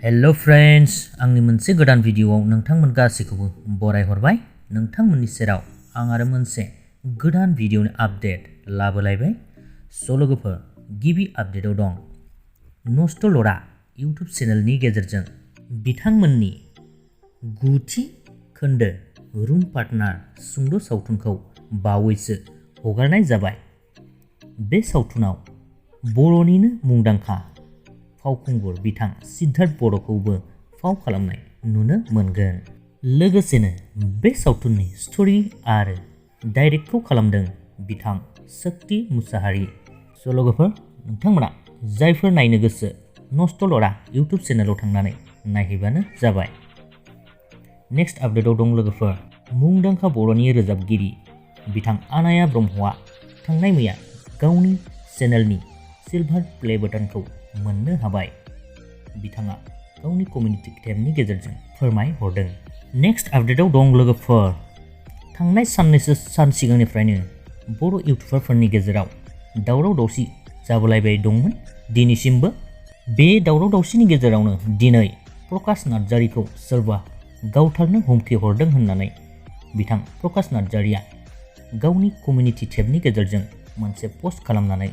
Hello friends, आंनि मोनसे गोदान भिडियोआव नोंथांमोन गासैखौबो बरायहरबाय। नोंथांमोननि सेराव आं आरो मोनसे गोदान भिडियोनि आपडेट लाबोलायबाय। लोगोफोर, गिबि आपडेटआव दं नष्ट लरा इउट्युब चेनेलनि गेजेरजों बिथांमोननि 9थि खोन्दो रुम पार्टनार सुंद' सावथुनखौ बावैसो हगारनाय जाबाय। बे सावथुनाव बर'निनो मुंदांखा फावखुंगुर बिथां सिद्धार्थ बर'खौबो फाव खालामनाय नुनो मोनगोन। लोगोसेनो बे सावथुननि स्टोरी आरो डाइरेक्टखौ खालामदों बिथां शक्ति मुसाहारि। लोगोफोर, नोंथांमोना जायफोर नायनो गोसो नष्ट लरा इउट्युब चेनेलाव थांनानै नायहैबानो जाबाय। नेक्स्ट आपडेटआव दं लोगोफोर, मुंदांखा बर'नि रोजाबगिरि बिथां आनाया ब्रह्मआ थांनाय मैया गावनि चेनेलनि सिलभार प्ले बाटनखौ मोननो हाबाय। बिथाङा गावनि कमिउनिटि टेबनि गेजेरजों फोरमायहरदों। नेक्स्ट आपडेटआव दं लोगोफोर, थांनाय साननैसो सान सिगांनिफ्रायनो बर' इउटुबारफोरनि गेजेराव दावराव दावसि जाबोलायबाय दंमोन। दिनैसिमबो बे दावराव दावसिनि गेजेरावनो दिनै प्रकाश नार्जारीखौ सोरबा गावथारनो हुमखि हरदों होननानै बिथां प्रकाश नार्जारीया गावनि कमिउनिटि टेबनि गेजेरजों मोनसे पस्ट खालामनानै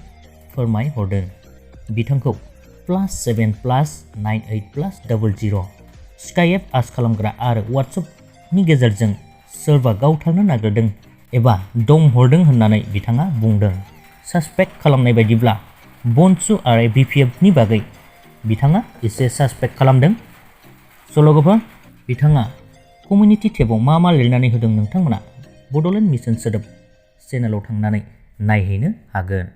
फोरमायहरदों। बिथांखौ +7+98+00 स्काइप आस खालामग्रा आरो वाट्सएपनि गेजेरजों सोरबा गावथारनो नागिरदों एबा दम हरदों होननानै बिथाङा बुंदों। सासपेक्ट खालामनाय बायदिब्ला बनसु आरो BPFनि बागै बिथाङा एसे सासपेक्ट खालामदों। लोगोफोर, बिथाङा कमिउनिटि टेबाव मा लिरनानै होदों नोंथांमोना बड'लेण्ड मिशन सोदोब चेनेलाव थांनानै नायहैनो हागोन।